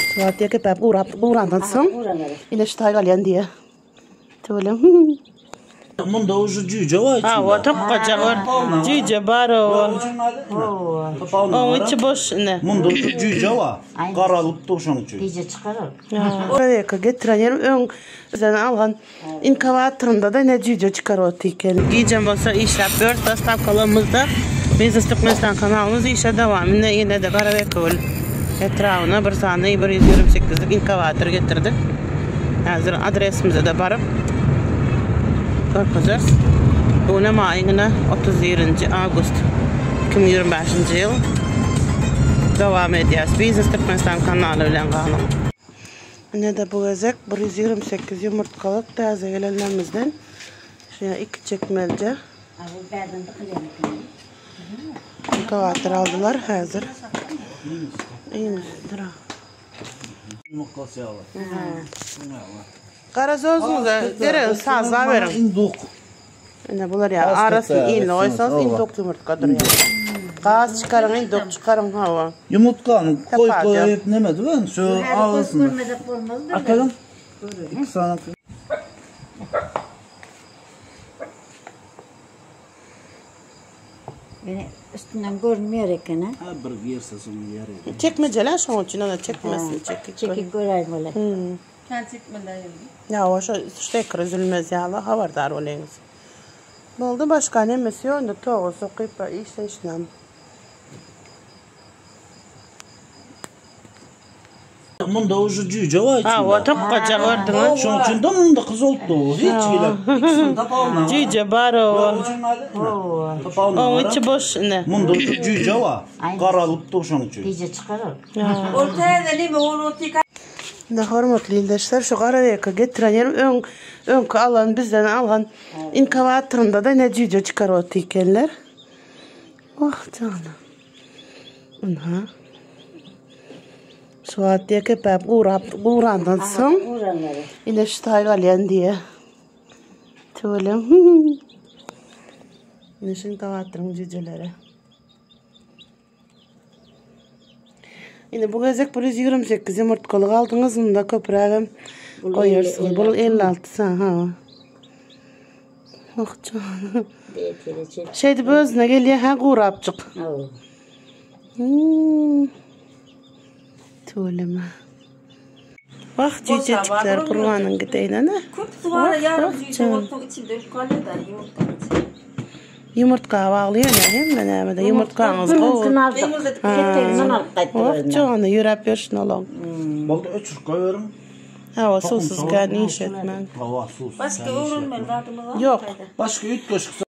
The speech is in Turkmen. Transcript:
Suwat diýe kepäp gurap gurandan soň ine şu taý galýan diýe. Tüwelem. Munda uje jüýje bar içinde. Hawa tokgaja gör. Jüýje bar owa. Oň içi boş ine. Munda uje jüýje bar. Garalyp dur şoň üçin. Gije çykar ol. Oraya getiren ýerim öň bizden algan inkubatorynda da ne jüýje çykar oty eken. Gijem bolsa işläp ýörüs dostavkalarymyzda Biznes Türkmenistan kanalymyz işe dowam. Indi ýene-de Garabekewül etrabyna bir sany 128-lik inkubator getirdik. Häzir adresimize-de baryp görkezeris. Bu güne maýyň ine 31-nji awgust 2025-nji ýyl dowam edýäs. Biznes Türkmenistan kanaly bilen galyň. Ine-de bu gezek 128 ýumurtgalyk täze gelenlerimizden şeýle iki çekmelje inkubator aldylar häzir. Iýmişdir. Garaz özüňize geregini sazlap beriň. Induk. Ine bular ýa arasyny iýnli goýsaňyz induk ýumurtga durýar. Gaz çykaryň induk çykaryň hawa. Ýumurtgany koýup koýup neme diýen şu arasyny. Atalım. Iki sany. Ýöne üstünden görünmeýär eken ha. Ha bir girse soň ýer edi. Çekmejele şoň üçin ana çekmesin çekik. Çekik göräýmeli. Hmm. Kän çekmeli indi. Ýa o şo şteker üzülmez ýaly habardar bolyňyz. Boldy başga nemesi ýok indi toga sokyp işleýşinem. Munda uje jüýje bar içinde. Hawa tokgaja gördüňiz. Şoň üçin de munda gyz bolupdy o. Hiç hili. İkisini tapalma. Jüýje bar owa. Oň içi boş ine. Munda uje jüýje bar. Garalyp dur şoň üçin. Gije çykar ol. Ol täze neme ol otyk. Ine hormatly ildeşler şu garabeka getiren ýerim öň öňki alan bizden algan inkubatorynda da ine jüýje çykaryp otyr ekenler. Wah jana. Ynha. Şu wagt diýe kepäp gurap gurandan soň ine şu taý galýan diýe. Tüwelem. Ine şu inkubatoryn jüýjeleri. Ine bu gezek 128 ýumurtgalyk aldyňyz, munda köprägem goýarsyňyz. Bul 56 san, ha. Oh jana. Şeýdip özüne gelýär, ha gurapjyk. Hmm. Tüweleme. Wah, jüýjejikler gurbanyň gideýin ana. Köp suwara ýarym jüýje bolsa içinde ölüp galýar-da ýumurtganyň içinde. Ýumurtga bagly ýöne hemme nämede ýumurtgaňyz gowy. Keteginden alyp gaýtdylar. Wah, jana ýöräp ýörşün olaň. Boldy öçürip goýberiň. Hawa, suwsuz kän iş etmäň. Hawa, suwsuz. Başga öwrenmeli zadymyz barmy? Ýok. Başga üýtgeşik.